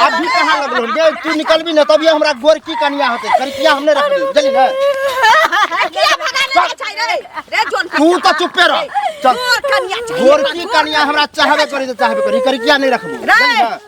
अभी कहाँ लगलो गे तू निकलबी ना तभी हमरा गोरकी कनिया होते करिकिया हम नहीं रखबी बुझली ना किया भगाने के छै रे रे जोन तू तो चुप्पे रह चल गोर कनिया चाहिए गोरकी कनिया हमरा चाहबे करी तो चाहबे करी करिकिया नहीं रखबी बुझली ना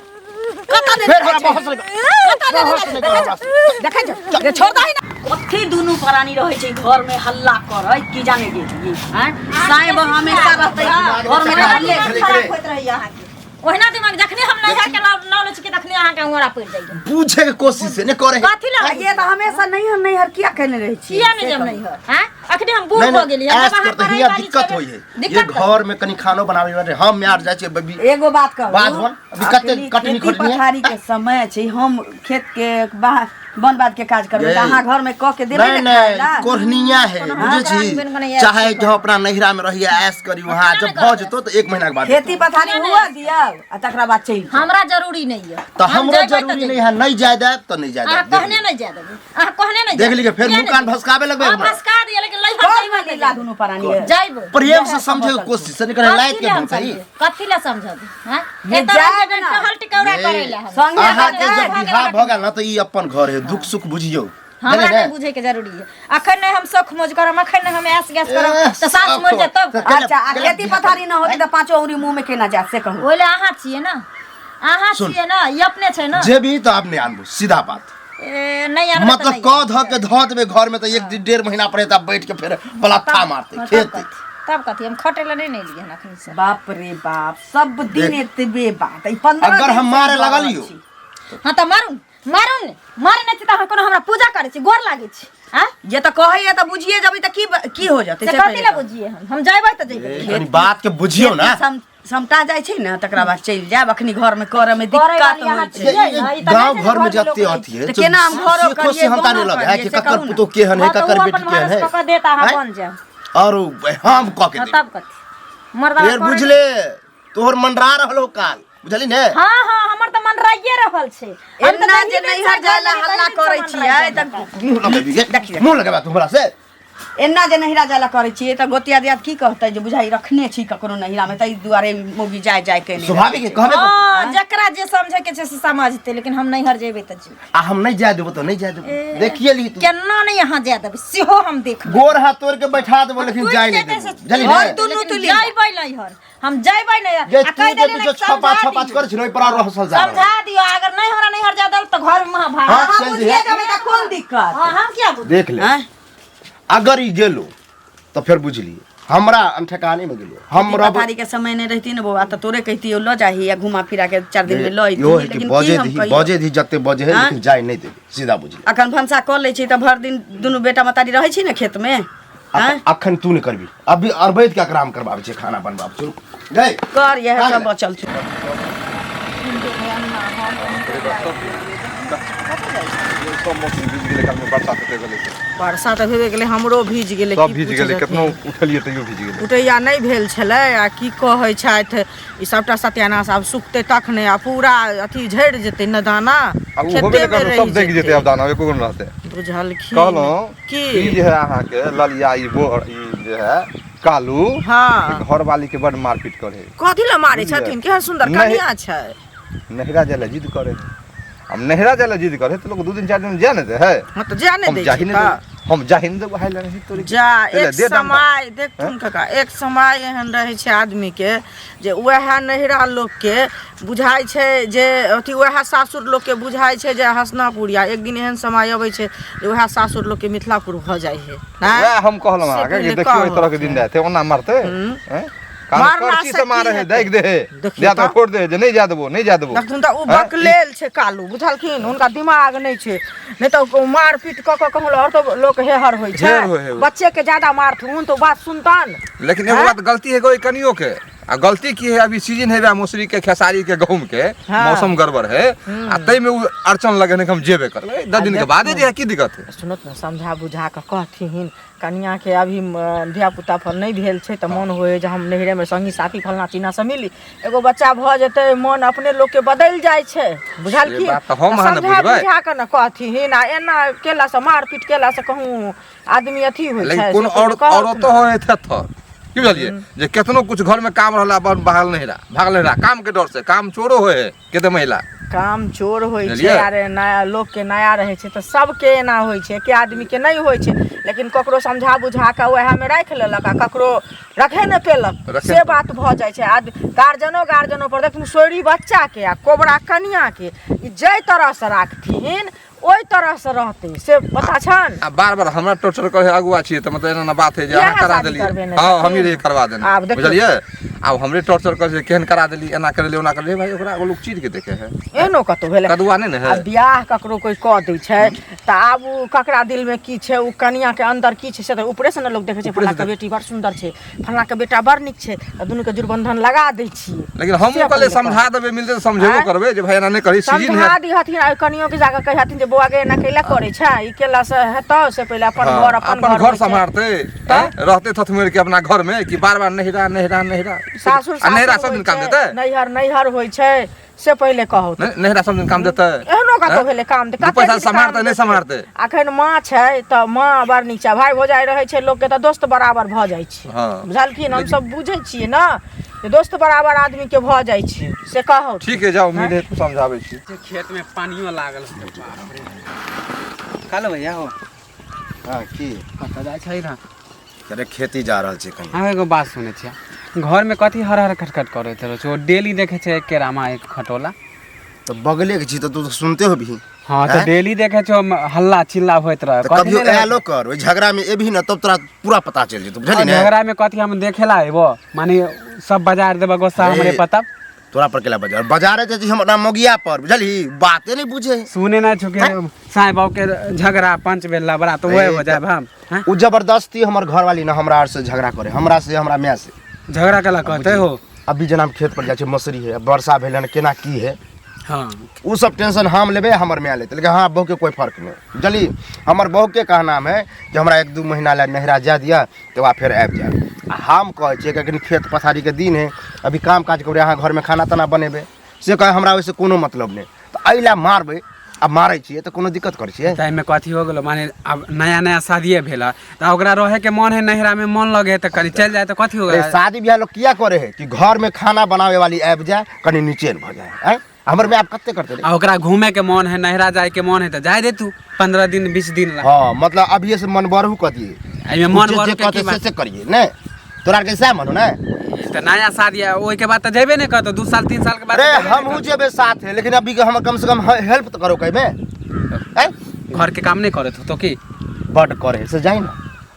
कत ने फेर हमरा बहस नहीं बहस नहीं कर हमरा से। देखै छ रे छोड़ दही ना कथी दुनू प्राणी रहै छै घर में हल्ला करै की जाने गेलियै हैं साहेब हमेशा रहतै घर में तऽ हल्ले खराब होइत रहैया अहाँके ओहिना दिमाग जखने हम नैहर के नाम नाम लै छी तखने अहाँके अंगोरा पड़ि जाइए पूछे के कोशिश नहीं करे कथी लए ये तऽ हमेशा नैहर नैहर किया केने रहै छियै किया नहि जायब नैहर हैं अखने हम बूढ़ नहीं भऽ गेली नहीं हम ऐस अहाँ करते पढ़ाई हिया वाली दिक्कत छेबै। होई है ये दिक्कत घर में कनी खानो बनावे वाले हम यार जाइ छियै बेबी एगो बात कहू बाध बन, अभी कते अखनी कटनी खेती खोटनी है? पथारी के समय छै हम खेत के बाहर वन बाध के काज करबै तऽ ये। अहाँ घर में कऽ के देबै नहीं ने खाय नहीं ला कोढ़निया है बुझे छी बन बन चाहे जो अपना नैहरा में रहिए ऐश करी वहाँ जब भऽ जेतो तो एक महीना के बाद खेती पथारी हुआ दियौ आ तकरा बाद चलि जाउ। हमरा जरूरी नहीं है तो हम हमरो जयबै तऽ जरूरी जयबै। नहीं है नहीं जाय देब तो नहीं जाय अहाँ देब कहने नहीं जाय देबै अहाँ कहने नहीं देख लीजिए फेर मुंह कान भसकावे लगबै हाँ, हमरा। भसका दिया लेकिन लइहर कर जयबै में लीला दुनू प्राणी है। जयबै प्रेम से समझे के कोशिश नहीं करे लायक कथी के लए हम हम सही समझबै? कथी लए समझबै हैं? ये एतऽ जायब रहि ना। टहल टिकौरा करै लए हम। संगे अहाँ के जायब। जब बियाह भऽ गेल ना तो ई अपन घर है दुख सुख बुझियौ हमरा बुझलियै नहि ने? बुझे के जरूरी है अखन नहि हम शौख मौज करब अखन नहि हम ऐश गैस करब ए, तऽ सास मरि जायत तब तऽ केना- अच्छा आ केना खेती बियाह पथारी न होतै तऽ पाँचो उंगरी मुँह में केना जायत से कहू ओहि लए अहाँ छियै ने अहाँ सुन। छियै ने ई अपने छै ने जेबही तऽ आब नहि आनबू सीधा बात ए, नहि आनबै तऽ मतलब नहि कह धऽ के धऽ देबै घर में तऽ एक दिन डेढ़ महीना पर एता बैठ के फेर पलत्था मारते तब खेत कथी तब कथी हम खटै लए नहि ने एलियै हन अखन से बाप रे बाप सब दिन देख। एतबे बात ई 15 अगर दिन हम से मारे ई भऽ रहल लगलियौ छी। हँ तऽ मारू मारू ने मारे नहि छी तऽ अहाँ कोनो हमरा पूजा करै छी गोर लागै छी आँय जे तऽ कहैया तऽ बुझिए जेबै तऽ की की हो जेतै से से कथी पहिले लए कहू। बुझिए हम जयबै तऽ जयबै कनी बात के बुझियौ ना खेती समटा जाइ छै ने तकरा बाद चलि जायब अखनी घर में करे में करै दिक्कत वाली होइ अहाँ छै छियै ने, ई तऽ गांव नहि छै घर में जे घरमे जते लोक अथी है तऽ केना हम घरो से खुशी करियै, हम ताने गाँवो लगे है कि करियै, से ककर कहू ने। पुतोह केहन है हँ, तऽ ककर ओ बेटी अपन केहन है भानस कऽ कऽ देत अहाँ आँय? बन जायब और हम कऽ के हँ, देब तब कथी मर्दा फेर बुझले तोहर मंडरा रहलो काल बुझली ने हाँ हाँ हमर तऽ मनराइए रहल छै हम तऽ एना जे तही दिन नैहर से जाय ला घर में हल्ला तही दिन से करै मनराइ छियै छै तऽ मुँह लगेबी गे मुँह लगेबा तू हमरा से एना जे नैहरा जाय ला करै छियै तऽ गोतिया दियाद की कहतै जे बुझाइ रखने छी ककरो नैहरा में ताहि दुआरे मौगी जाय जाय के नहि स्वाभाविक है कहबे कर। हाँ जकरा जे समझे के छै से समझतै लेकिन हम नैहर जेबै तऽ जेबै आ हम नहीं जाय देबो तो नहीं जाय देबो देखिए ली तू केना नहीं यहाँ जाय देबै सेहो हम देखबै गोर हाथ तोड़ के बैठा देबो लेकिन जाय नहीं टूटि देबो जेतै से- बुझली घर ने दुनू लेकिन तुली जयबै नैहर हम जयबै नैहर जे आ तू कहि जे देली तू जो ने छपा समझा छपा दियौ। कर छिनो पर और हसल जा समझा दियौ अगर नहीं हमरा नैहर जाय देल तऽ घर में महाभारत हाँ, अहाँ चल बुझिए जइहे। जेबै तऽ कोन दिक्कत हाँ हम किया बुझबै देख ले आँय? अगर ई गेलो तो फिर बुझलिए हमरा अनठेकानी में गेलो हम रब पथारी के समय नहीं रहती ने बौआ तऽ तोरे कहती लऽ जाही या घुमा फिरा के चार दिन में लऽ इहो अइती है कि लेकिन बजे की हम दी कहियौ? बजे दी जते बजे है हाँ? लेकिन जाय नहीं देबे सीधा बुझली अखन भनसा कऽ लै छी तऽ भरि दिन दुनू बेटा मतारी रहै छी ने खेत में आँय? अखन तू नहीं करबी अभी अरबैत के आराम करबाबै छै खाना बनबाबै छै गई कर इएह खा सब ले। बचल छै सब मौसम भीज गेलै काल्हि बरसात हेतै गेलै तऽ। वर्षा तऽ भेबे गेलै हमरो भीज गेलै सब की भीज पूछै गेलै छथिन। केतनो उठलियै तैयो भीज गेलै उठैया नहि भेल छलै आ की कहै छथि ई सबटा सत्यानाश आब सुखतै तखने आ पूरा अथी झड़ि जेतै ने दाना आ ओ होबे नहि खेतेमे करतै सब रहि दगि जेतै जेतै आब दाना एको गो नहि रहतै बुझलखिन कहलहुँ की ई जे है अहाँके ललिया ई बोर ई जे है कालू हँ घरवाली के बड मारपीट करे कथी लए मारै बुझलियै? छथिन केहन सुन्दर नहि। कनिया छै नहिरा जाय लए जिद करे अब नहिरा जाय लए जिद करे तऽ लोक दू दिन चारि दिन जाय ने दे है हँ तऽ जाय नहि हम दै जाही छै नहि तऽ देबै हम जाही नहि देबै हाय लए नहीं तोरी जा ताहि लए एक दे डंडा। समय देखथुन काका एक समय एहन रहै छै आदमीके जे उएह नहिरा लोकके बुझाइ छै जे अथी उएह सासुर लोकके बुझाइ छै जे हसनापुर या एक दिन एहन समय अबै छै जे उएह सासुर लोकके मिथिलापुर भऽ जाइ है नहि? वएह हम कहलहुँ से अहाँके कि पहिले देखियौ एहि कहब तरहके दिन रहतै ओना मारतै हैं? कान मारला करची से से मारे की है हेतै? दागि दे है देखियौ जा तऽ तऽ। फोड़ दे है जे नहि जा देबो नहि जा देबो देखथुन तऽ ओ हैं? बकलेल छै कालू बुझलखिन हुनका दिमाग नहि छै नहि तऽ ओ मारपीट कऽ कऽ कहूँ आओर तऽ लोक हेहर होइ छै हेहर होइ है। बच्चे के ज्यादा मारथुन तऽ ओ बात सुनतन लेकिन एगो बात गलती है कोई कनियो के आ गलती की है अभी सीजन है मौसरी के खेसारी के गहूम के मौसम गड़बड़ है आ तै में उ अड़चन लगे ने कि हम जेबे करबै 10 दिन के बादे जे है की दिक्कत है सुनत ने समझा बुझा कऽ कहथिन कनियाके अभी धियापुता पर नहि भेल छै तऽ मोन होइ जे हम नैहरेमे सङ्गी साथी फलना चिन्ना से मिली एगो बच्चा भऽ जेतै मोन अपने लोकके बदलि जाइ छै बुझलखिन बात तऽ हम अहाँ ने समझा बुझबै। बुझा कऽ ने कहथिन आ एना केलासँ मारपीट केलासँ कहूँ आदमी अथी होइ लेकिन छै कोनो से और पहिले कहथुन। औरतो होय थेथर की बुझलियै जे केतनो कुछ घर में काम रहला पर भागल नहीं रहा भागल नहीं रहा काम के डर से काम चोरो होय है केते महिला काम चोर होइ छै। बुझलियै? अरे नया लोकके नया रहै छै तऽ सबके एना होइ छै, एके आदमीके नहि होइ छै, लेकिन ककरो समझा बुझा कऽ उएहमे राखि लेलक आ ककरो रखे नहि पेलक, रखे से बात भऽ जाइ छै। आदमी गार्जियनो गार्जियनो पर देखथिन, सोयरी बच्चाके आ कोबरा कनियाके ई जाहि तरहसँ राखथिन ओहि तरहसँ रहतै, से पता छनि। आ बार बार हमरा टॉर्चर करे अगुआ छियै तऽ मतलब एना एना बात है जे इएह अहाँ करा शादी देलियै। करबेने हँ, छथिन। हमही रहियै करवा देने। आब देखियौ। बुझलियै, आब हमरे टॉर्चर करे छै, केहन करा देली, एना करेली, ओना करेली। भाई ओकरा लोग चीर के देखे है, एहनो कतहु भेलै? कदुआ नहि ने आ है। बियाह ककरो कोइ कऽ दै छै तऽ आब ओ ककरा दिलमे की छै, ओ कनियाके अन्दर की छै, से तऽ ऊपरेसँ ने लोक देखै छै। ऊपरेसँ। फल्लाँके बेटी बड़ सुन्दर छै, फल्लाँके बेटा बड़ नीक छै, तऽ दुनूके जुड़बन्धन लगा दै छियै। लेकिन हमहूँ से कहलियै पहिले समझा देबै, मिलतै तऽ समझेबो आँय? करबै जे भाई एना नहि करी, सीजन समझा है। दिहथिन आ कनियो के जाकऽ कहिहथिन जे बौआ गे एना कैला करै छै, ई केलासँ हेतौ? से पहिले अपन हाँ, घर अपन अपन घर घर होइ छै। सम्हारते तऽ? रहते थथमेर के अपना घर में कि बार बार नहिरा नहिरा नहिरा। सासुर आ नहिरा सासुर सब होइ दिन काम छै, देतै? नैहर नैहर होइ छै, से पहिले कहू। नहिरा सब दिन काम देतै? एहनो कतौ हैं? भेलै काम? दू पैसा कते दिन काम सम्हारतै नहि देतै? सम्हारतै? अखन माँ छै तऽ माँ बड़ नीक छै, भाय भौजाइ रहै छै लोकके तऽ दोस्त बराबर भऽ जाइ छै। हाँ। बुझलखिन? हमसब बुझै छियै ने जे दोस्त बराबर आदमीके भऽ जाइ छै, से कहू। ठीक है, जाओ मिले तो समझाबै छी। खेत में पानियो लागल होतै, बाप रे। कालो भैया हो। हाँ, की? कतऽ जाइ छै ना? अरे खेती जा रहल छै कनी। हम एगो बात सुनै छियै, घरमे कथी हर हर खटखट करैत रहै छै? ओ डेली देखै छै एक केरामा एक खटोला। तऽ बगले के छी तऽ तू तऽ सुनते होबही। हाँ, तऽ आँय? डेली देखै छै ओहिमे हल्ला चिल्ला होइत रहै। तऽ कथी कभियो नहि रहै? आयलो कर, ओहि झगड़ा में एबही ने तब तोरा पूरा पता चलि जेतौ, बुझलही ने? झगड़ामे कथी हम देखे ला अयबो? माने सब बाजार देबऽ गुस्सा अरे, हमरे पता तोरा पर केला बाजार बाजारे जाइ छी हम अपना मोगिया पर, बुझलही? बाते नहि बुझे। सुने ना छो कि साईं बाबू के झगड़ा पंच भेल लबड़ा तऽ ओहे ए, हो जायब हम हैं? ओ जबरदस्ती हमर घरवाली ने हमरा आर से झगड़ा करे, हमरा से, हमरा माय से। झगड़ा केला कहते हो? अभी जेना हम खेत पर जाइ छी, मसुरी है, वर्षा भेल हन, केना की है। हाँ। ओ सब टेंशन हम लेबै, हमर माय लेतै, लेकिन हाँ बहू के कोई फर्क नहीं, बुझली? हमर बहू के कहना है कि हमरा 1-2 महीना ला नहिरा जा दिया तऽ वहाँ फेर आबि जायब। आ हम कहै छियै कि अखन खेत पथारीके दिन है, अभी काम काज करबै, अहाँ घरमे खाना ताना बनेबै, से कहे हमरा ओहिसँ कोनो मतलब नहि। तऽ एहि लए मारबै आ मारै छियै तऽ कोनो दिक्कत करै छियै? ताहिमे कथी हो गेलो, माने आब नया नया शादिये भेल है तऽ ओकरा रहे के मन है, नहिरा में मन लगे है तऽ कनी चलि जाए तऽ कथी हो अरे गेल? शादी ब्याह लोग किया करे है कि घर में खाना बनावे वाली आबि जाए, कनी निचेन भऽ जाए। आँय, हमर माय कते करते रे? आ ओकरा घूमे के मन है, नहिरा जाए के मन है तऽ जाए दे तू 15 दिन 20 दिन ला। हाँ, मतलब अभिये से मन बरहू कऽ दिए। एहिमे मन जे बरहू जे के कहते की से बात? से करिए ने, तोरा आरके सएह मनो ने? तऽ नया शादी है, ओहिके बाद तऽ जेबे नहि करतौ, 2 साल 3 साल के बाद अरे तऽ जेबे नहि हमहूँ जेबै साथे, लेकिन अभी हमर कम से कम हेल्प तऽ करो कहमे। आँय? करतौ। घर के काम नहि करैत होतौ की? बड करे से जाइ ने,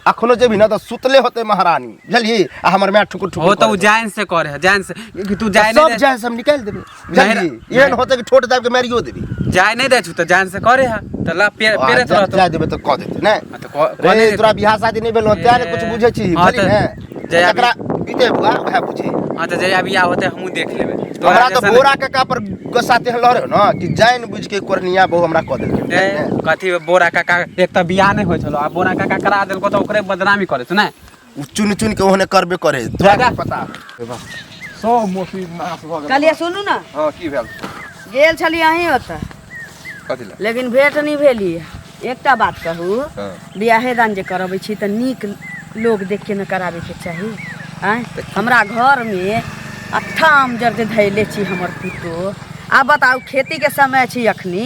अखनो जेबही ने तऽ सुतले होते महारानी, बुझलिही? आ हमर माय ठुकुर हो ठुकुर तऽ ओ करैत। जान से करे है, जान से कि तू जाए सब नहि दे। जान से हम निकालि देबै, बुझलिही? नहीं। एहन होते कि ठोट दाबि के मारियो देबी। जाए नहि दै छु तऽ जान से करे है तऽ ला पेरैत रहतौ। जाय देबै तऽ कऽ देतै ने। हाँ, तऽ कऽ रे नहि तोरा देतौ। बियाह शादी नहि भेलौ तें ने कुछ बुझै छी, हाँ, बुझली ने? जया जकरा बीते बुआ वएह बुझे। हाँ, तऽ जहिया बियाह होतै हमहूँ देख लेबै। तोरा हमरा तऽ जैसन- बोरा काका पर गुस्सा तेहन लहरे न कि जानि बुझि के कोरनिया बहु हमरा कऽ देलकै। ए, कथी बोरा काका? एक तऽ बियाह नहि होइ छलो आ बोरा काका करा देलको तऽ ओकरे बदनामी करै छौ ने? ओ चुनि चुनि के ओहने करबे करे, तोरा जा। की पता? सब मौसरी नाश भऽ गेल। कहलियै सुनू ने। हाँ, की भेल? गेल छलियै अहीं ओतऽ। कथी लए? लेकिन भेंट नहि भेली। एकटा बात कहू? हाँ। बियाहे दान जे करबै छी तऽ नीक लोग देख के ने कराबैके चाही। आँय, हमरा घरमे अठाम जर जे धैले छी हमर पुतोह। आब बताउ, खेतीके समय छै अखनी,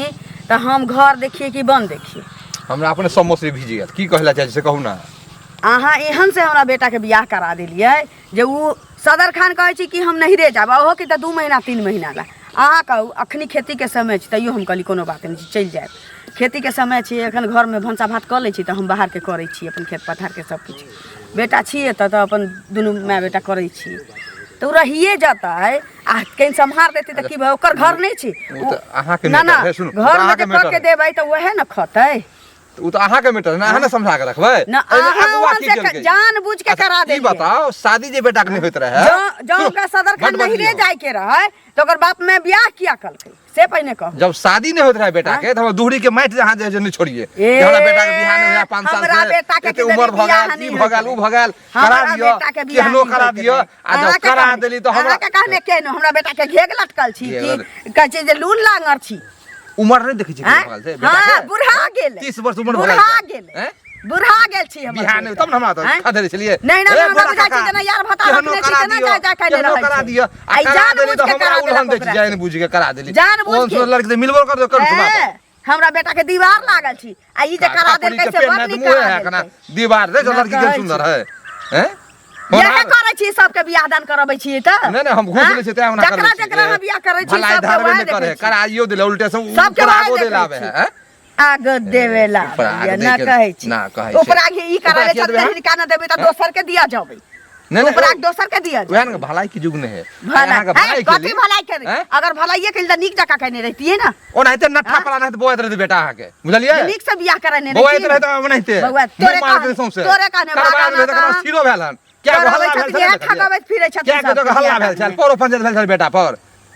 तऽ हम घर देखिए कि बन देखिए? हमरा अपने सब मौसरी भीज गेल। की कहै लए चाहै छी से कहू ने। अहाँ एहन से हमरा बेटाके बियाह करा देलियै जे ओ सदर खान कहै छी कि हम नहिरे जायब, आ ओहो कि तऽ 2 महीना 3 महीना ला। अहाँ कहू, अखनी खेतीके समय छै, तैयो हम कहली कोनो बात नहि छै, चलि जायब। खेतीके समय छै एखन, घरमे भनसा भात कऽ लै छी तऽ हम बाहरके करै छी अपन खेत पथारके सब किछु। बेटा छियै तऽ अपन दुनू माय बेटा करै छी, तऽ ओ रहिए जेतै आ कनि सम्हार देतै तऽ की भऽ ओकर घर नहि छै? ओ तऽ अहाँके ना ना मैटर है, सुनू, ओ तऽ घरमे अहाँके जे कऽ मैटर के है। देबै तऽ उएह ने खतै। ओ तऽ अहाँके मैटर है ने, अहाँ ने समझा के रखबै। ना, एहिमे अहाँ अगुआ ओहन की से केलकै? जान बुझ के अच्छा, करा ई देलियै। बताओ, शादी जे बेटा के नहि होइत रहै, जँ सुनू, ओकरा सदर खान बड बदली नहिरे हो। जाय के रहै तऽ ओकर बाप में बियाह किया कलकै, से पहिने कहू। जब शादी नहीं होइत रहे बेटा के, तो हम दुहरी के माटि जहाँ जे नहीं छोड़िए। ए, जे हमरा बेटा के बियाह नहीं होया 5 साल हमरा से, बेटा के एते किदन उम्र भ बियाह गेल, नहीं ई भ गेल, होइत उ भ गेल, हमरा करा दियौ, बेटा के बियाह केहनो नहीं करा होइत दियौ। रहै। आ जब अहाँके करा कहने- देली तऽ हमरा अहाँके कहने केहनो हमरा बेटा के घेघ लटकल छी घेघ कि कहै छै जे लूल लांगर छी? उम्र नहीं देखै छी आँय? भऽ गेल छै बेटा हाँ, के? बुढ़ा गेलै। 30 वर्ष उम्र भऽ गेल बुढ़ा छै। गेलै। हैं? बुढ़ा गेल छी हमर बिहार नहि बेटा। तब ने हमरा तऽ आँय? खा देने छलियै नहीं, नहीं, ए, हमरा गोरा बुझाइ छै काका, जेना यार भता केहनो रखने छी, करा तेना दिअ, जाय जाय कयने केहनो रहै करा छै। दिअ आ आ ई करा जान देली तऽ बुझि के हमरा करा उलहन देलक दै छी ओकरा। जानि बुझि के करा देली जान बुझि ओहन के। सुन्दर लड़की तऽ मिलबो कर दो कर ए, हमरा बेटा के दीवार लागल छी आ ई जे करा देलकै से बड़ नीक करा देलकै। दीवार देख ना लड़की कहै केहन छी। सुन्दर है हैं इएह करै छी सबके बियाह दान करबै छी तऽ नहीं नहीं हम घूस हाँ? लै छियै तें ओना जकरा करबै छियै। जकरा अहाँ बियाह करै छी भलाई सबके धारबे वएह नहि करे देखै छी। कराइयो देले उल्टे से सबके वएह उपरागो देखै देलाबे छी। है हैं? आग देवेला उपराग ये ना दैके- कहै छी ना कहै छी। उपराग ई उपराग कराले किया छथि देबै अहाँ? हिनका ना देबै तऽ दोसर के दिया जबै नहीं नहीं उपराग दोसर के दिया जबै वएह ने भलाई के युग नहीं है भलाई अहाँके है, भलाई कथी केली भलाई केली हैं? अगर भलाइए केली तऽ नीक जकाँ केने रहितियै ने ओनाहिते नट्ठा पड़ा नहीं बौआइत रहते बेटा अहाँके बुझलियै नीक से बियाह करेने बौआइत रहितियै रहते ओनाहिते बौआ, मुँह तोरे मारैत कहने- रहै सौंसे तोरे कहने करबा भागा देलकै ना तकर बाद कहाँ। सीरो भेल हन क्या तोरा हल्ला अबै भेल छथिन, छलै इएह देखलियै? ठगबैत फिरै छथिन क्या सब के हल्ला भेल छल परो पंचायत भेल छल बेटा पर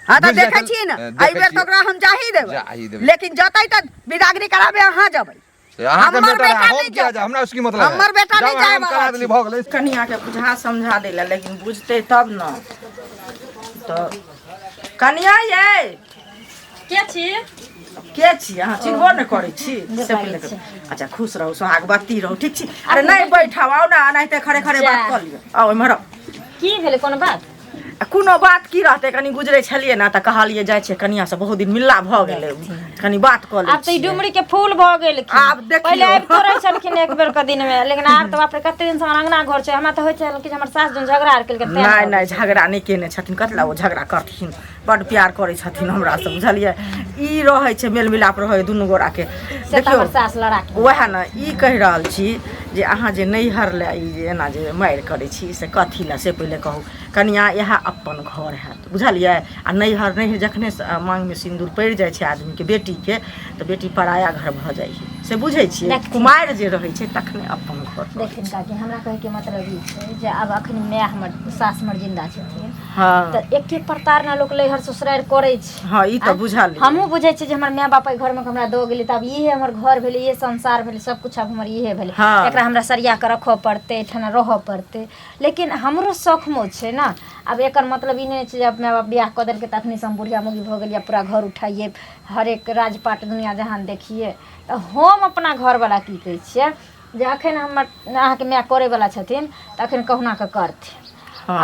हाँ तऽ बुझि देखै जाइ छियै ने छल, एहि बेर देखै तऽ ओकरा हम जाही जाही देबै देबै। लेकिन जतै तऽ बिदागरी कराबे अहाँ जेबै छियै। अहाँके हमर बेटा बेटा हम नहि किया जाय। जाय हमरा उसकी मतलब है। हमर बेटा जाउ नहि अहाँ जाय हम वाला करा देली भऽ गेलै कनियाके बुझा समझा दै लए लेकिन बुझतै तब ने तऽ कनिया यै के छी के छी अहाँ चिन्हबो नहि करै छी से पहिले कहू। अच्छा खुश रहू सोहागवती रहू ठीक छी अरे नहि बैठब आउ ने एनाहिते खड़े खड़े बात कऽ लिअ आउ एम्हर आउ। की भेलै कोनो बात आ कोनो बात की रहतै कनी गुजरै छलियै ने तऽ कहलियै जाइ छियै कनिया से बहुत दिन मिलला भऽ गेलै कनी बात कऽ लै आब तऽ ई छियै। डुमरी के फूल भऽ गेलखिन आब देखियौ। पहिले आबितो रहै छलखिन एक बेर के दिन में लेकिन आब तऽ बाप रे कते दिन से हमर अंगना घर छै हमरा तऽ होइ छल कि जे हमर सास जन झगड़ा आर केलकै तें नहि नहि झगड़ा नहि केने छथिन कथी लए ओ झगड़ा करथिन बड्ड प्यार करै छथिन हमरा से बुझलियै ई रहै छै मेल मिलाप रहै दुनू गोराके से तऽ हमर सास लड़ा के वएह ने ई कहि रहल छी जे अहाँ जे नैहर लए ई जे एना जे मारि करै छी से कथी लए से पहिले कहू कनिया इएह अपन घर हैत बुझलियै आ नैहर नैहर जखने माँगमे सिन्दूर पड़ि जाइ छै आदमीके बेटीके तऽ बेटी पराया घर भऽ जाइ छै से बुझै छियै देखथिन। कुमारि जे रहै छै तखने अपन घर देखथिन काकी हमरा कहैके मतलब ई छै जे आब अखन माय हमर सास हमर जिंदा छथिन हँ तऽ एके प्रताड़ना लोक लैहर ससुरारि करै छै हँ ई तऽ बुझल हमहूँ बुझै छियै जे हमर माय बाप एहि घरमे हमरा दऽ गेलै तऽ आब इहे हमर घर भेलै इहे संसार भेलै सब किछु आब हमर इहे भेलै हँ। एकरा हमरा सरिया कऽ रखऽ पड़तै एहिठाम रहऽ पड़तै लेकिन हमरो शौख मौज छै ने आब एकर मतलब ई नहि छै जे आब माय बाप बियाह कऽ देलकै तऽ अखने से हम बुढ़िया मौगी भऽ गेलियै पूरा घर उठाइए हरेक राजपाट दुनिया जहान देखिए तऽ हम अपना घरवला की कहै छियै जे अखन हमर अहाँके माय करैवला छथिन तऽ अखन कहुना कऽ करथिन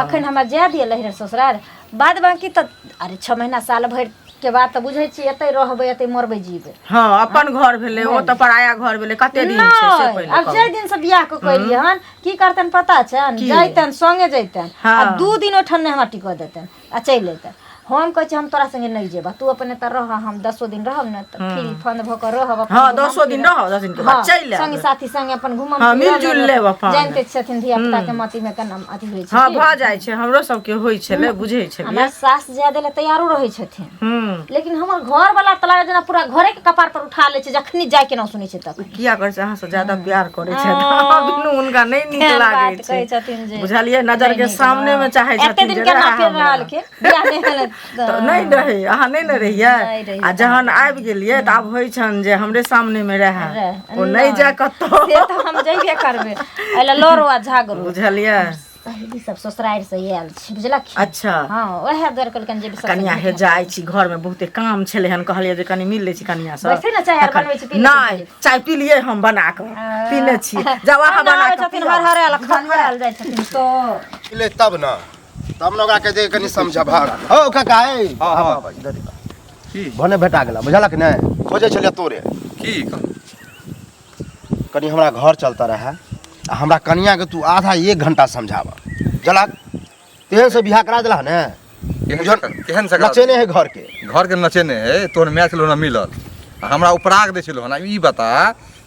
अखन हमरा जाय दिअ लहिरे ससुरार बाद बाँकी तऽ अरे 6 महीना साल भरि के बाद तऽ बुझै छियै एतै रहबै एतै मरबै जीबै हँ अपन घर भेलै ओ तऽ पराया घर भेलै कते दिन छै से नहि पहिले आब कहू। जाहि दिन से बियाह कऽ कलियै हन की करतनि पता छनि जैतनि संगे जैतनि हँ। आ 2 दिन ओहिठाम नहि हमरा टिकऽ देतनि आ चलि अयतनि हम कहै छियै हम तोरा संगे नहि जेबह तू अपन एतऽ रह हम 10 दिन रहब ने तऽ फ्री फंड भऽ कऽ रहब अपन हँ घुमब 10 दिन फिरब। रहब 10 दिन के बाद हँ, चलि आयब संगी साथी संगे अपन घुमब हँ, फिरब, मिलजुल लेब अपन। जानिते छथिन धिया पुता के मती में केना अथी होइ छै हँ की? भऽ जाइ छै हमरो सबके होइ छलै बुझै छलियै हमर सास जाय दै लए तैयारो रहै छथिन हूँ लेकिन हमर घर वाला तऽ लागै जेना पूरा घरे के कपार पर उठा लै छै जखनी जाय के ना सुनै छै तखनी किया करै छै अहाँसँ ज्यादा प्यार करै छै बिनु हुनका नहि नीक तेहन लागै बात कहै छै छथिन जे बुझलियै नजर के सामने मे चाहै एते छथिन दिन जे केना रहए फिर हमरा। रहलखिन बियाह नहि भेलै तऽ नहि रहै अहाँ नहि ने रहियै नहि रहियै। आ जहन आबि गेलियै तऽ आब होइ छनि जे हमरे सामने मे रहए रहए। ओ नहि जाय कतौ से तऽ हम जइबे करबै एहि लए लड़ो आ झागरो बुझलियै सहेली सब ससुरारि से आयल छै बुझलखिन अच्छा हँ उएह दुआरे कहलखिन जे सब कनिया हे जाइ छी घर मे बहुते काम छलै हन कहलियै जे कनि मिल लै छी कनिया सँ बैसै ने चाय आर बनबै छी, पी लै छी। नहि चाय पी लियै हम बना कऽ पीने छी जाउ अहाँ बना आबै कऽ छथिन पियाउ। हर हरायल खड़खड़ायल जाइ छथिन तो ले तब न तब न ओकरा के जे कनि समझबह हो काका ए हँ, हँ। इधर इधर। की भने भेटा गेला बुझलक नहि खोजै छलियै तोरे की कनि हमरा घर चलता रहे आ हमरा कनिया के तू आधा 1 घंटा समझाबह बुझलक तेहन से बियाह करा देलह ने केहन से करा नचेने है घर के घर के नचेने है तोहर माय छलो ना मिलल आ हमरा उपराग दै छलो हन ई बता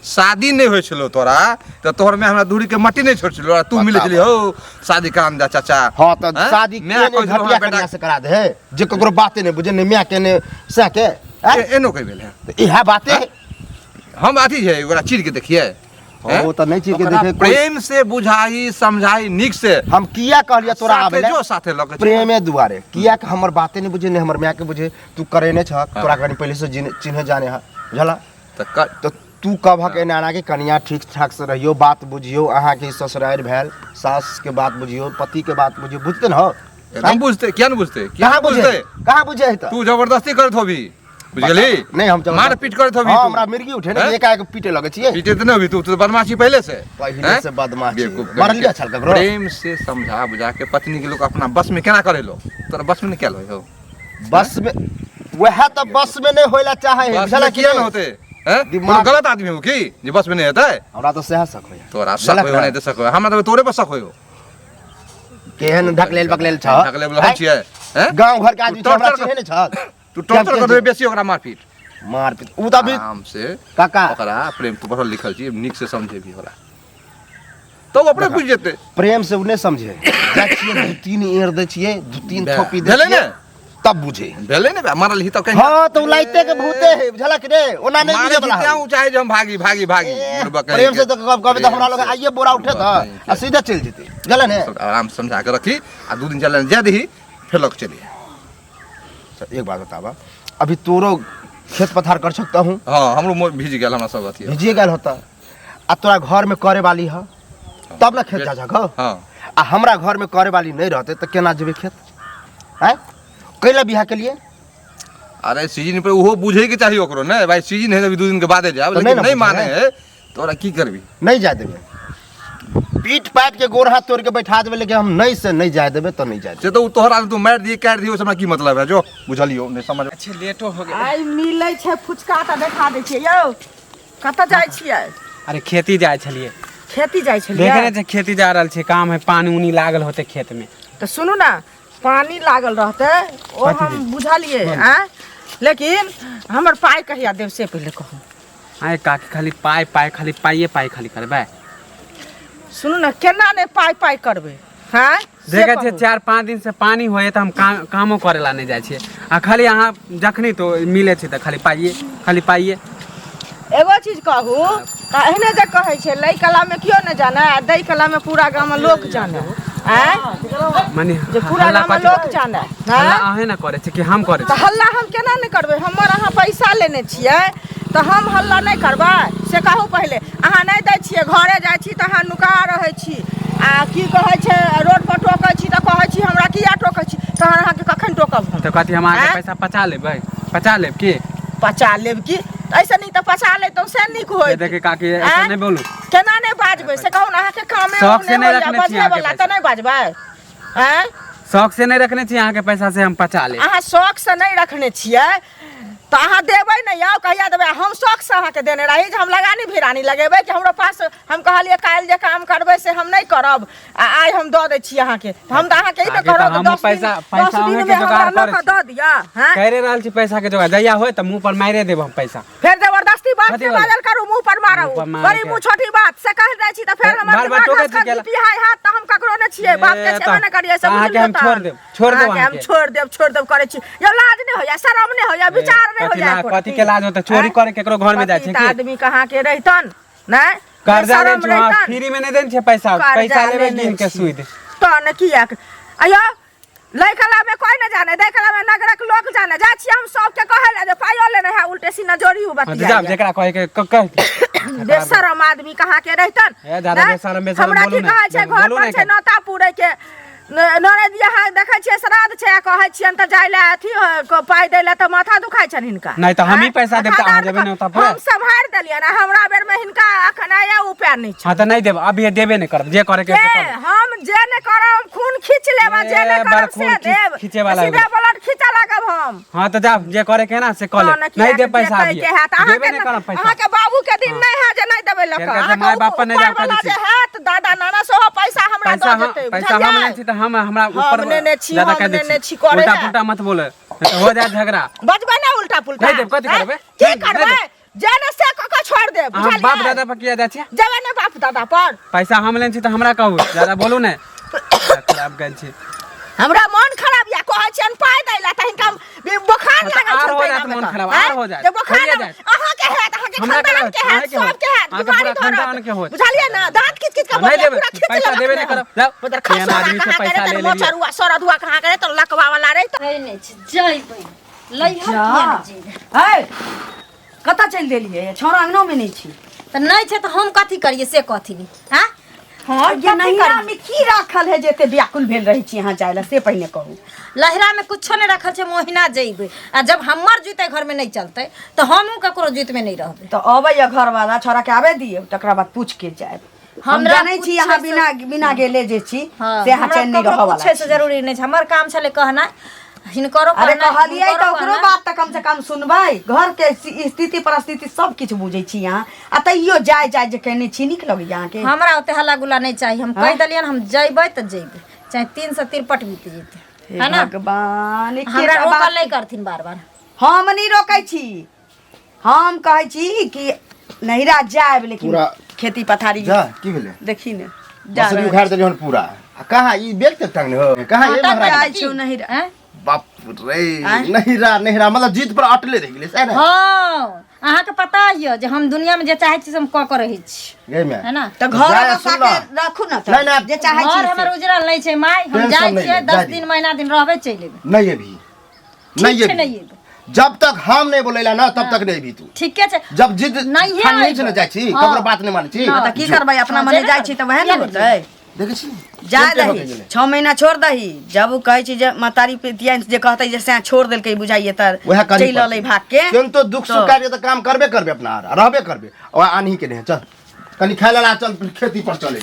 शादी नहि होइ छलो तोरा तऽ तोहर माय हमरा दूरी के मट्टी नहि छोड़ छलो तू मिलै छली हो शादी कराम जा चाचा हाँ तऽ हैं? शादी माय के कहै छलो घटिया हमरा बेटा कनिया से करा दे है जे ककरो बाते नहि बुझे नहि माय के नहि सह के आँय? एनो कहि भेल है तऽ इएह बाते है हम अथी छै ओकरा चीर के देखिए ओ तऽ नहि चीर के ओकरा देखे कोइ- प्रेम से बुझाई समझाई नीक से हम किया कहलियै तोरा साथे आबै लए? जो साथे लऽ के चल। प्रेमे दुआरे किया कि हमर बाते नहि बुझे नहि हमर माय के बुझे तू करेने छह तोरा कनि पहिले से चिन्हे जाने है बुझला तऽ तऽ तू कहबहक एना एना के कनिया ठीक ठाक से रहियो बात बुझियो अहाँके ससुरारि भेल सास के बात बुझियो पति के बात बुझियो बुझते न हो एकदम बुझते किया ने बुझते किया कहाँ ने बुझे बुझते कहाँ बुझे है तऽ तू जबरदस्ती करत होबी बुझली नहीं हम जब मार पीट करत होबी हाँ तू। हमरा मिर्गी उठे ने हैं? एकाएक पीटे लगे छियै। पीटे तऽ नहि होबी तू, तू तऽ बदमाशी पहिले से। पहिले हैं? से बदमाशी। बेवकूफ मारलियै कहीं के। छल ककरो? प्रेम से समझा बुझा के पत्नी के लोग अपना बस में केना करे लो, तोरा बस में नहीं कैल हो। बस में वएह तऽ बस में नहीं होइला चाहे है, बस बुझलक में कि किया नहीं? न होते हैं? दिमाग- कोनो गलत आदमी हो की जे बस में नहीं हेतै? हमरा तऽ सएह शक होइया। तोरा शक बुझलक होय ने? नहि तऽ शक होय, हमरा तऽ तोरे पर शक होय। केहन ढकलेल बकलेल छ? ढकले बला हम छियै हैं? गांव घर के आदमी तू छ, हमरा टॉर्चर चिन्है नहि छ। तू टॉर्चर कर देबे बेसी ओकरा मारपीट। मारपीट उ तऽ अभी आराम से काका ओकरा प्रेम, तू पढ़ल लिखल छी, नीक से समझेबी ओकरा तो ओ अपने बुझि जेतै। प्रेम से उ नहि समझे, जाइ छियै दू तीन एड़ दै छियै, दू तीन थोपी दै भेलै छियै ने? तब बुझे। भेलै ने बे, मारल ही तब कहीं। हाँ तो लाइते के भूते है, बुझलक रे? ओना नहीं मारे बुझे वाला छी है। तें चाहे जे हम भागी भागी भागी। बुढ़बा कहीं प्रेम से के। तो कब कभी तो हमरा लोग प्रेम से। आइए बोरा उठे बुढ़बा था कहीं के। आ सीधा चल जेते, बुझल ने? सब आराम से समझा के रखी आ 2 दिन चलन जा दही, फेर लग चली। सर, एक बात बताबा, अभी तोरो खेत पथार कर सकता हूँ? हाँ हमरो मोन भीज गेल, हमरा सब अथी। भिजिए गेल होता आ तोरा घर में करे वाली है तब ना खेत जा जा। हाँ आ हमरा घर में करे वाली नहीं रहते तो केना जेबे खेत? हैं कैला बियाह के लिए? अरे सीजन पे ओहो बुझे के चाहिए ओकरो ने भाई, सीजन है अभी 2 दिन के बादे जाब, तो लेकिन नहीं ना नहीं बुझे माने है। है तोरा की करबी? नहीं जाए देबे, पीट पाट के गोर हाथ तोड़ के बैठा देबे, लेकिन हम नहीं से नहीं जाए देबे तो नहीं जाए देबे। से तो उ तोहरा तू मार दिए काट दिए, हमरा की मतलब है जो बुझलियो नहीं समझ। अच्छे लेटो हो गेल। आइ मिलै छै फुचका तऽ देखा दै छियै। यौ कतऽ जाइ छियै? अरे खेती जाइ छलियै। खेती जाइ छलियै? देखे नहि छै खेती जा रहल छै, काम है, पानी उनी लागल होते खेत में। तऽ सुनू ने, पानी लागल रहतै ओ हम बुझलियै आँय, लेकिन हमर पाइ कहिया देब से पहिले कहू। आय काकी खाली पाइ पाइ खाली पाइए पाइ खाली करबै। सुनू ने, केना नहि पाइ पाइ करबै? हँ से देखै छियै कहू। 4-5 दिन से पानी होए तऽ हम कामो करे ला नहीं जाइ छियै, आ खाली अहाँ जखनी तो मिलै छै तऽ खाली पाइए खाली पाइए। एगो चीज कहू तऽ एहने जे कहै छै लै कलामे केओ नहि जानै आ दै कलामे पूरा गाममे लोक जानै। आँय मने जे पूरा हल्ला गाममे कथी- लोक जानै। हल्ला आँय अहें ने करै छै कि हम करै तऽ छी? हल्ला हम केना नहि करबै? हमर अहाँ पैसा लेने छियै तऽ हम हल्ला नहि करबै से कहू पहिले। अहाँ नहि दै छियै, घरे जाइ छी तऽ अहाँ नुका रहै छी आ की कहै छै रोड पर टोकै छी तऽ कहै छी हमरा किया टोकै छी, तहन अहाँके कखन टोकब हम? तऽ कथी हम अहाँके आँय? पैसा पचा लेबै? पचा लेब की? पचा लेब की? ऐसे नीक तऽ पचा लेतहुँ से नीक होइत। देखी काकी ऐसे आँय? नहि बोलू। केना नहि बाजबै से कहू ने, अहाँके कामे शौक से नहि नहि होइया रखने छी बजबै अहाँके वला तऽ पैसा। नहि बाजबै? आँय शौक से नहि रखने छी अहाँके पैसा से हम पचा लेब। अहाँ शौक से नहि रखने छियै तऽ अहाँ देबै नहि यौ, कहिया देबै? हम शौक से अहाँके देने रही जे हम लगानी भिरानी लगेबै कि हमरो पास, हम कहलियै काल्हि जे काम करबै से हम नहि करब आ आइ हम दऽ दै छी अहाँके, तऽ हम तऽ अहाँके ई ने आगे तऽ करब हमहूँ 10 दिन पैसा- 10 पैसा दिनमे अहाँके हमरा जोगाड़ लऽ कऽ करै दऽ दिअ। हँ कहि रहल छी पैसा के जोगाड़, जहिया होय तऽ मुँह पर मारि देब हम पैसा। फेर जबरदस्ती बात कथी के बोले? बाजल करू, मुंह पर मारू, मुँह पर मारे बड़ी के। मुंह छोटी बात से कह जाइ छी तऽ फेर हमर बार बार दिमाग टोकै छी घसकत, केला। पिहाइ हाथ तऽ हम ककरो नहि छियै, बाप के ए, छेबे नहि करियै से अहाँके बुझलियौ। हम छोड़ तहन देब, छोड़ देब अहाँके हम अहाँके। छोड़ देब छोड़ देब करै छी यौ, लाज नहि होइया, शरम नहि होइया, विचार नहि कथी होइया ला- एको कथी के लाज होतै? चोरी आँय? करे केकरो घर में जाइ कथी छै तऽ की? आदमी कहाँ के रहितन नहि कर्जा शरम लेने छी, हाँ, रहितन। फ्री में नहीं देने छियै पैसा, कर्जा पैसा लेबै लेने गिन के छी। सूद। तहन किया अयो लै कला में कोई न जाने, दै कला में नगरक लोक जाने। जाइ छियै हम सबके कहै लए जे पाइयो लेने है, उल्टे सीना जोड़ी हाँ, तऽ बतिया। जाब जेकरा कहै के कह बेशरम आदमी कहाँ के रहितन। ए, जादा नहि? बेशरम बेशरम हमरा बोलू की नहि। कहै छै घर बोलू पर नहि छै नौता पूरे के ननद यहाँ देखै छियै श्राद्ध छै आ कहै छियनि तऽ जाइ लए अथी पाइ दै लए तऽ माथा दुखाइ छनि हिनका। नहि तऽ हमही आँय? पैसा देब तऽ माथा अहाँ दर्द जेबै नौता हम पूरे? सम्हारि देलियनि आ हमरा बेरमे हिनका एखन आया उपाय नहि छै। हाँ तऽ नहि देब, अभी देबे नहि करब, जे करे के के से करब। हम जे नहि करब हम खून खींच लेब आ जे ए, नहि बड़ करब खून से देब। खींचे वाला सीधे हो ब्लड खींचऽ लागब हम। हाँ तऽ जाब जे करे के है ना से कऽ तहन लेब, किया नहीं देब जे पैसा कहै अभी, के हैत देबे अहाँके नहि करब पैसा। अहाँके बाबू के दिन नहि है जे नहि देबै लऽ फेर कऽ। कहै छै, अहाँके माय बाप पर नहि जाब ऊपरवला करै छी। जे हैत दादा नाना सेहो पैसा हमरा पैसा दऽ हम देतै, पैसा हम बुझलियै? लेने छी तऽ हम हमरा हम ऊपर लेने छी, ज्यादा हम कह दै लेने छी। छी, करै उल्टा लए। पुल्टा मत बोले, नहीं तऽ हो जाए झगड़ा। बजबै ने उल्टा पुल्टा। नहि देब, कथी आँय? करबै? की नहि- नहि करबै? देब। जे ने से कऽ कऽ छोड़ि देब, अहाँ बाप बुझलियै? दादा पर किया जाइ छियै? जेबै ने बाप दादा पर। पैसा हम लेने छी तऽ हमरा कहू, ज्यादा बोलू नहि, खराब गेल छी। हमरा मन खराब या कहै छियनि पाइ दै लए तऽ हिनका बोखार हाँ, तऽ लागल आर छनि हो ताहि जायत नामे मन तऽ। खराब, आँय? आर हो जायत, जे बोखार होइए लागल- जायत। अहाँके हैत, अहाँके हमरा खानदान केना के हैत, अहाँके होत? सबके हैत, अहाँके बीमारी पूरा खानदान धरत। के होत। बुझलियै ने, दाँत खींच खींच कऽ हाँ, नहि बोलबै, देबै, पूरा खींच पैसा लेलक देबे ने। नहि करब, जाउ। उधर केहन खसुआ आदमी से कहाँ पैसा करे ले तऽ लेलियै। मोचरुआ सरदुआ कहाँ करे तऽ लकवा वाला रही तऽ है नहि छै जइबै लैहर किया नहि जइबै? है कतऽ चलि देलियै? छौड़ा अङ्गनामे नहि छी। तऽ नहि छै तऽ हम कथी करियै से कथी? आँ हाँ, ये कथी नैहरा करी? में की राखल है जे एते व्याकुल भेल रहै छी अहाँ जाय ला से पहिने कहू। लहरा में कुछो नहीं रखल छै, मोहिना जइबै आ जब हमर जूते घर में नहीं चलते तो हमहूँ ककरो जूत में नहीं रहबै। तऽ अबैया घरवाला छोरा के आबे दियौ, तकरा बाद पूछ के जायब। हम हमरा जानै छी अहाँ पूछै बिना बिना गेले जे छी हाँ, से अहाँ हमरा चैन नहि ककरो रहऽ वाला पूछै से छी। जरूरी नहि छै, हमर काम छलै कहनाइ, हिनकरो अरे कहनाइ, कहलियै हुनकरो तऽ ओकरो कहनाइ। बात तऽ कम से कम सुनबै। घर के स्थिति परिस्थिति सब किछु बुझै छी अहाँ, आ तैयो जाय जाय जे केने छी, नीक लगैया अहाँके? हमरा ओते हल्ला गुल्ला नहि चाही। हम कहि देलियनि हम जइबै तऽ जइबै, चाहे 363 बीत जेतै, हे है ना? भगवान, एकेटा हमरा बात- रोकल नहि करथिन बार बार। हम नहि रोकै छी, हम कहै छी कि नैहरा जायब लेकिन पूरा- खेती पथारी जा की भेलै? देखी ने जा मसुरी रहल उखाड़ देलियै हन पूरा। आ कहाँ ई बेग तक टांगने हो, कहाँ ये हाँ, महाराज? जाइ छियौ नैहरा। आँय? बाप रे, नैहरा नैहरा मतलब जीत पर अटले रहि गेलै सएह ने? हँ, अहाँके पता यऽ जे हम दुनिया में जे चाहै छी से हम कऽ के रहै छी, गई में है ना? तऽ घर जाय, बसा सुन के ना। राखू ने तऽ नहीं, नहीं, जे चाहै घर छी हमर से। उजरल नहि छै माय, हम टेंशन जाइ नहि छियै ले, 10 जाय दिन महीना दिन रहबै, चलि एबै। नहीं अभी नहीं, ठीक छै, अभी नहि एबै। जब तक हम नहीं बोलेला ना तब तक नहीं भी तू। ठीके छै। जब जिद नहिये ठानने छै ने अयबै। जाइ छी, हाँ। ककरो बात नहीं मानै छी। हँ, तऽ की करबै, अपना हँ, मने जेबे जाइ छी तऽ वएह ने करबै। होतै। देखै छी जा केहन केहन दही हो गेलै। 6 महीना छोड़ दही, जब ओ कहै छै जे महतारी पितिया जे कहतै जे सएह छोड़ देलकै बुझाइए तऽ वएह करही चलि अलै पड़तै। भाग के। केहन तो दुख सुख तऽ- कार्य तऽ काम करबे करबे, अपना आर रहबे करबे और आनही के नहीं। चल कनी खाय ला, चल खेती पर चले।